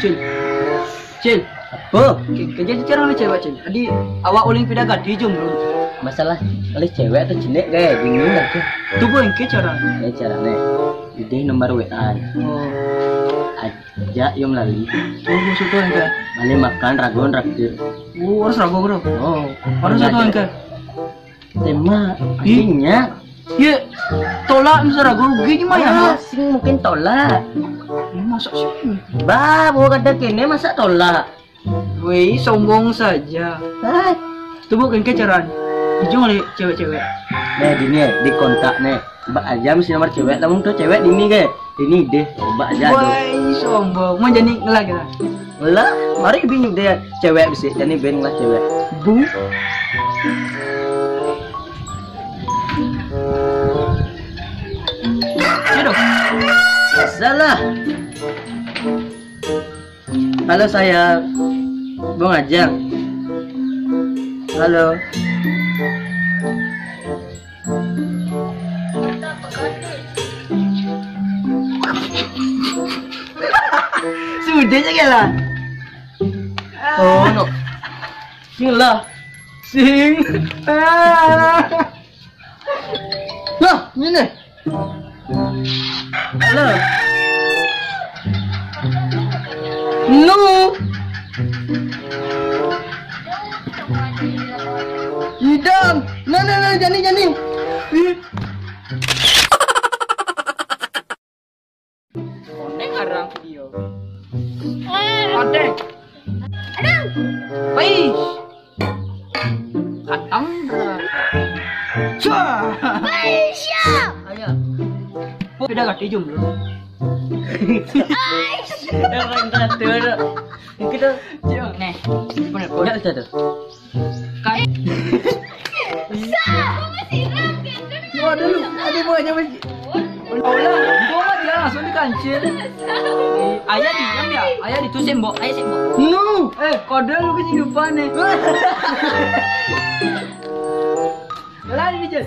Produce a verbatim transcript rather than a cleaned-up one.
Cil. Cil. Apa? Ke-, kerja tu jarang ada cewek, Cil. Adi, awak ulin pindah ganti jom dulu. Masalah oleh cewek atau cilik, kayak bingung dah tu. Tu pun ke cara. Ini cara ni. Ide nomor W A. Oh. Ajak yom lali. Oh, maksud tu engke. Balik makan, ragon, raktir. Oh, harus ragon tu. Oh. Harus satu engke. Tema. Ih. Artinya. Ya, tolak misal ragon rugi gimana? Ah, sing mungkin tolak. Ini masak sih. Bah, bawa kata kene masak tolak. Wei, sombong saja. Hai. Tu bukan kecaran. Ujung oleh cewek-cewek. Nah, gini ya, di kontak nih. Bak aja mesti nomor cewek, namun tuh cewek ini ke. Ini deh, bak aja tuh. Wei, sombong. Mau jadi ngelak kita. Lah, mari bini deh cewek bisa jadi ben lah cewek. Bu. Aduh. Salah. Halo sayang. Bung Ajang. Halo. Sudah je lah. Oh, no. Sing lah. Sing. Ah. Lah, ini. Halo. No. Idam. Nah, nah, nah, jani, jani. Ih. Konek arang video. Konek. Aduh. Wih. Katang. Cah. Aisyah. Ayo. Beda gak dijum lu? Aisyah. Kita Cuk, nih. Bener, bener tuh. Kan. Waduh, lu, aduh, mau aja masih. Ulah, gua mah dia langsung dikancil. Ayah di, ya, ayah di tuh sembok, ayah sembok. No, eh, kode lu kehidupan nih. Lah, ini, Cil.